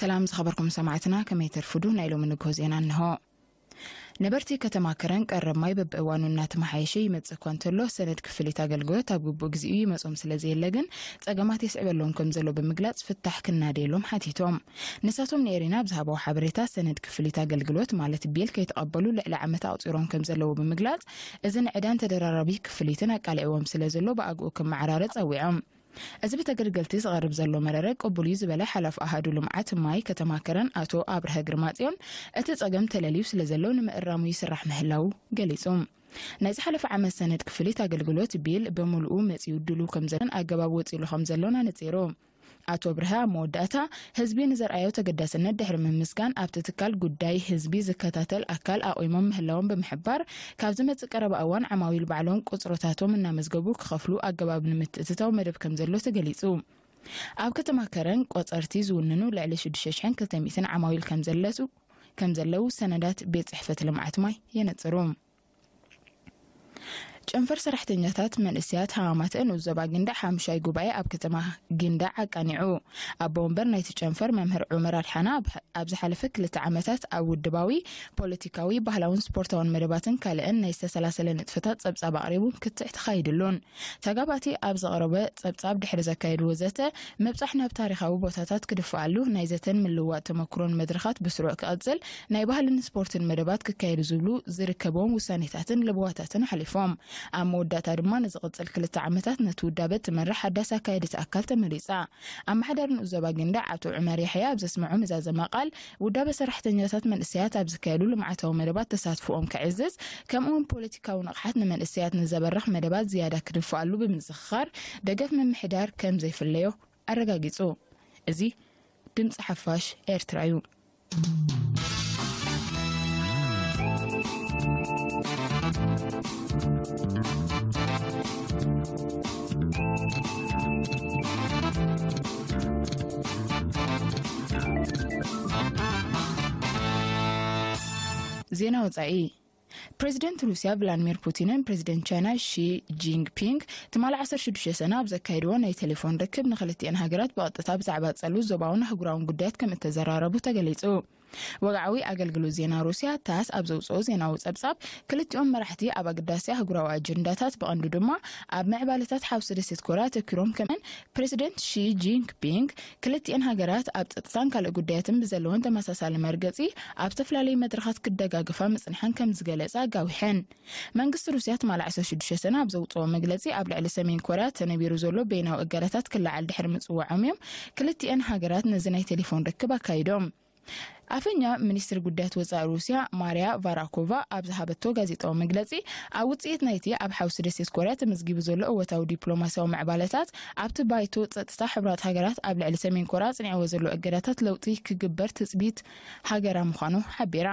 ሰላም ዝኸበርኩም ሰማዕትና፣ ከመይ ተርፍዱ? ናይ ሎሚ ንግሆ ዜና እንሆ። ነበርቲ ከተማ ከረን ቀረብ ማይ በብእዋኑ እናተመሓየሸ ይመጽእ እኳ እንተሎ፣ ሰነድ ክፍሊት ኣገልግሎት ኣብ ግቡእ ግዜኡ ይመጾም ስለ ዘየለ ግን ጸገማት የስዕበሎም ከም ዘሎ ብምግላጽ ፍታሕ ክናደየሎም ሓቲቶም። ንሳቶም ንኤሪና ኣብ ዝሃበዎ ሓበሬታ፣ ሰነድ ክፍሊት ኣገልግሎት ማለት ቢል ከይተቐበሉ ልዕሊ ዓመት ኣቑጺሮም ከም ዘለዉ ብምግላጽ፣ እዚ ንዕዳን ተደራራቢ ክፍሊትን ኣቃሊዕዎም ስለ ዘሎ ብኣግኡ ክመዓራረ ጸዊዖም። እዚ ብተገልገልቲ ዝቐርብ ዘሎ መረረ ቅቡል እዩ ዝበለ ሓላፊ ኣሃዱ ልምዓት ማይ ከተማ ከረን ኣቶ ኣብርሀ ግርማጽዮን፣ እቲ ጸገም ተለልዩ ስለ ዘሎ ንምእራሙ ይስራሕ ምህላዉ ገሊጹ። ናይ ዝሓለፈ ዓመት ሰነድ ክፍሊት ኣገልግሎት ቢል ብምሉኡ መጺኡ ድሉው ከም ዘሎን ኣገባብ ወጺሉ ከም ዘሎን ኣነጺሩ። ኣቶ ኣብርሀ ኣብ መወዳእታ ህዝቢ ንዘርኣዮ ተገዳስነት ድሕሪ ምምስጋን፣ ኣብቲ ትካል ጉዳይ ህዝቢ ዝከታተል ኣካል ኣቑሞም ምህላዎም ብምሕባር፣ ካብ ዝመጽእ ቀረባ እዋን ዓማዊል ባዕሎም ቁጽሮታቶም እናመዝገቡ ክኸፍሉ ኣገባብ ንምትእትታው መደብ ከም ዘሎ ተገሊጹ። ኣብ ከተማ ከረን ቆጸርቲ ዝውንኑ ልዕሊ ሽዱሽተ ሽሕን ክልተ ሚእትን ዓማዊል ከም ዘለሱ፣ ከም ዘለዉ ሰነዳት ቤት ጽሕፈት ልምዓት ማይ የነጽሩ። ጨንፈር ሰራሕተኛታት መንእሰያት ሃማማተ ንኡስ ዞባ ጊንዳዕ ሓሙሻይ ጉባኤ ኣብ ከተማ ጊንዳዕ ኣቃኒዑ። ኣቦ ወንበር ናይቲ ጨንፈር መምህር ዑመር ኣድሓና ኣብ፣ ኣብ ዝሓለፈ ክልተ ዓመታት ኣብ ውድባዊ፣ ፖለቲካዊ፣ ባህላውን ስፖርታውን መደባትን ካልእን ናይ ዝተሰላሰለ ንጥፈታት ጸብጻብ ኣቕሪቡ ክትዕ ተኻይድሉን። ተጋባእቲ ኣብ ዘቕረበ ጸብጻብ ድሕሪ ዘካየድዎ ዘተ፣ ምብጻሕ ናብ ታሪኻዊ ቦታታት ክድፍኣሉ፣ ናይ ዘተን ምልውዋጥ ተመክሮን መድረኻት ብስሩዕ ክቐጽል፣ ናይ ባህልን ስፖርትን መደባት ክካየዱ ዝብሉ ዝርከብዎም ውሳኔታትን ለበዋታትን ኣሕሊፎም። ኣብ መወዳእታ ድማ ንዝቕጽል ክልተ ዓመታት ነቲ ውዳበ ትመርሕ ሓዳስ ኣካየዲት ኣካል ተመሪጻ። ኣመሓዳሪ ንኡስ ዞባ ጊንዳዕ ኣቶ ዑመር ያሕያ ኣብ ዘስምዖ መዛዘሚ ቃል፣ ውዳበ ሰራሕተኛታት መንእሰያት ኣብ ዝካየዱ ልምዓታዊ መደባት ተሳትፎኦም ከዕዝዝ፣ ከምኡውን ፖለቲካዊ ንቕሓት ንመንእሰያት ንዘበርኽ መደባት ዝያዳ ክድፍኣሉ ብምዝኽኻር፣ ደገፍ ምምሕዳር ከም ዘይፍለዮ ኣረጋጊጹ። እዚ ድምጺ ሓፋሽ ኤርትራ እዩ። ዜና ወጻኢ። ፕሬዚደንት ሩስያ ቭላድሚር ፑቲንን ፕሬዚደንት ቻይና ሺ ጂንግፒንግ ትማሊ ዓሰርተ ሽዱሽተ ሰነ ኣብ ዘካየድዎ ናይ ቴሌፎን ርክብ፣ ንክልቲኤን ሃገራት ብቐጥታ ብዛዕባ ጸሉ ዞባውን ኣህጉራውን ጉዳያት ከም እተዘራረቡ ተገሊጹ። ወግዓዊ ኣገልግሎት ዜና ሩስያ ታስ ኣብ ዘውጽኦ ዜናዊ ጸብጻብ፣ ክልቲኦም መራሕቲ ኣብ ኣገዳሲ ኣህጉራዊ ኣጀንዳታት፣ ብቐንዱ ድማ ኣብ ምዕባለታት ሓውሲ ደሴት ኮርያ ኣተኪሮም ከምእን ፕሬዚደንት ሺ ጂንግፒንግ ክልቲኤን ሃገራት ኣብ ጸጥታን ካልእ ጉዳያትን ብዘለወን ተመሳሳሊ መርገጺ ኣብ ዝተፈላለዩ መድረኻት ክደጋገፋ ምጽንሐን ከም ዝገለጸ ኣጋዊሐን። መንግስቲ ሩስያ ትማሊ ዓሰርተ ሽዱሽተ ሰነ ኣብ ዘውጽኦ መግለጺ፣ ኣብ ልዕሊ ሰሜን ኮርያ ተነቢሩ ዘሎ በይናዊ እገዳታት ክለዓል ድሕሪ ምጽዋዖም እዮም ክልቲኤን ሃገራት ነዚ ናይ ቴሌፎን ርክብ ኣካይዶም። ኣፈኛ ሚኒስትሪ ጉዳያት ወጻኢ ሩስያ ማርያ ቫራኮቫ ኣብ ዝሃበቶ ጋዜጣዊ መግለጺ፣ ኣብ ውጽኢት ናይቲ ኣብ ሓውሲ ደሴት ኮርያ ተመዝጊቡ ዘሎ እወታዊ ዲፕሎማስያዊ ምዕባለታት፣ ኣብቲ ባይቶ ጸጥታ ሕቡራት ሃገራት ኣብ ልዕሊ ሰሜን ኮርያ ኣጽኒዕዎ ዘሎ እገዳታት ለውጢ ክግበር ትጽቢት ሃገራ ምዃኑ ሓቢራ።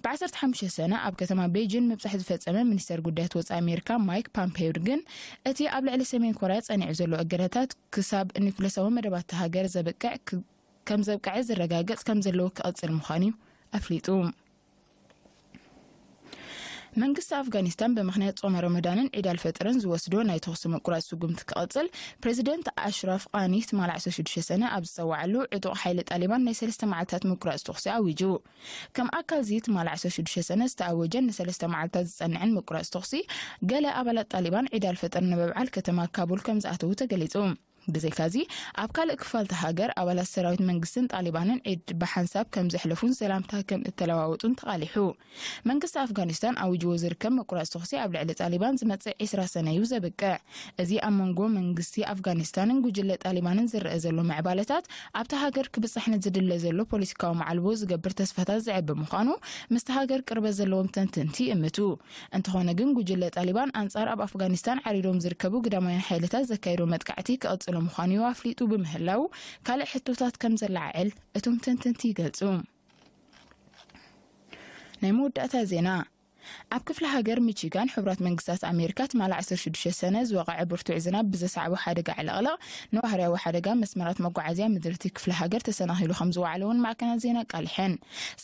ብ ዓሰርተ ሓሙሽተ ሰነ ኣብ ከተማ ቤጂን ምብጻሕ ዝፈጸመ ሚኒስተር ጉዳያት ወጻኢ ኣሜሪካ ማይክ ፓምፔዮ ግን፣ እቲ ኣብ ልዕሊ ሰሜን ኮርያ ጸኒዑ ዘሎ እገዳታት ክሳብ ኒኩለሳዊ መደባት እታ ሃገር ዘብቅዕ ክ-፣ ከም ዘብቅዐ ዝረጋገጽ ከም ዘለዎ ክቐጽል ምዃኑ እዩ ኣፍሊጡ። መንግስቲ ኣፍጋኒስታን ብምኽንያት ጾመ ረመዳንን ዒድ ኣልፈጥርን ዝወስዶ ናይ ተኹሲ ምቁራጽ ስጉምቲ ክቐጽል፣ ፕሬዚደንት ኣሽራፍ ቃኒ ትማሊ ዓሰርተ ሽዱሽተ ሰነ ኣብ ዝጸዋዓሉ፣ ዕጡቕ ሓይሊ ጣሊባን ናይ ሰለስተ መዓልታት ምቁራጽ ተኹሲ ኣዊጁ። ከም ኣካል እዚ ትማሊ ዓሰርተ ሽዱሽተ ሰነ ዝተኣወጀን ንሰለስተ መዓልታት ዝጸንዐን ምቁራጽ ተኹሲ፣ ገለ ኣባላት ጣሊባን ዒድ ኣልፈጥር ንምብዓል ከተማ ካቡል ከም ዝኣተዉ ተገሊጹ። ብዘይካዚ፣ ኣብ ካልእ ክፋል እታ ሃገር ኣባላት ሰራዊት መንግስትን ጣሊባንን ዒድ ብሓንሳብ ከም ዘሕለፉን ሰላምታ ከም እተለዋወጡን ተቓሊሑ። መንግስቲ ኣፍጋኒስታን ኣዊጅዎ ዝርከብ ምቁራጽ ተኹሲ ኣብ ልዕሊ ጣሊባን ዝመጽእ ዕስራ ሰነ እዩ ዘብቅዕ። እዚ ኣብ መንጎ መንግስቲ ኣፍጋኒስታንን ጉጅለ ጣሊባንን ዝረአ ዘሎ ምዕባለታት፣ ኣብታ ሃገር ክብጻሕ ንዝድለ ዘሎ ፖለቲካዊ መዓልቦ ዝገብር ተስፋታት ዘዕቢ ምዃኑ ምስቲ ሃገር ቅርበት ዘለዎም ተንተንቲ ይእምቱ። እንተኾነ ግን፣ ጉጅለ ጣሊባን ኣንጻር ኣብ ኣፍጋኒስታን ዓሪዶም ዝርከቡ ግዳማውያን ሓይልታት ዘካየዶ መጥቃዕቲ ክቕጽሎ ምዃኑ እዩ ኣፍሊጡ ብምህላው፣ ካልእ ሕቶታት ከም ዘለዓዕል እቶም ተንተንቲ ይገልጹ። ናይ መወዳእታ ዜና። ኣብ ክፍለ ሃገር ሚቺጋን፣ ሕቡራት መንግስታት ኣሜሪካ ትማሊ ዓሰርተ ሽዱሽተ ሰነ ዝወቐዐ ብርቱዕ ዝናብ ብዘስዓቦ ሓደጋ ዕልቕልቕ፣ ንባህርያዊ ሓደጋ መስመራት መጓዓዝያ ምድርቲ ክፍለ ሃገር ተሰናኺሉ ከም ዝወዓለ እውን ማዕከናት ዜና ኣቃሊሐን።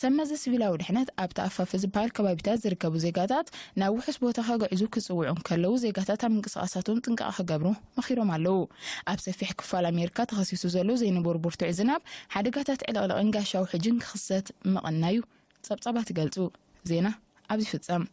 ሰብ መዚ ሲቪላዊ ድሕነት ኣብቲ ኣፋፍ ዝበሃል ከባቢታት ዝርከቡ ዜጋታት ናብ ውሑስ ቦታ ከግዕዙ ክጽውዑ እንከለዉ፣ ዜጋታት ኣብ ምንቅስቓሳቶም ጥንቃቐ ክገብሩ መኺሮም ኣለዉ። ኣብ ሰፊሕ ክፋል ኣሜሪካ ተኸሲቱ ዘሎ ዘይንቡር ብርቱዕ ዝናብ፣ ሓደጋታት ዕልቕልቕን ጋሻዊ ሕጅን ክኽሰት ምቕናዩ ጸብጻባት ይገልጹ። ዜና ኣብዚ ይፍጸም።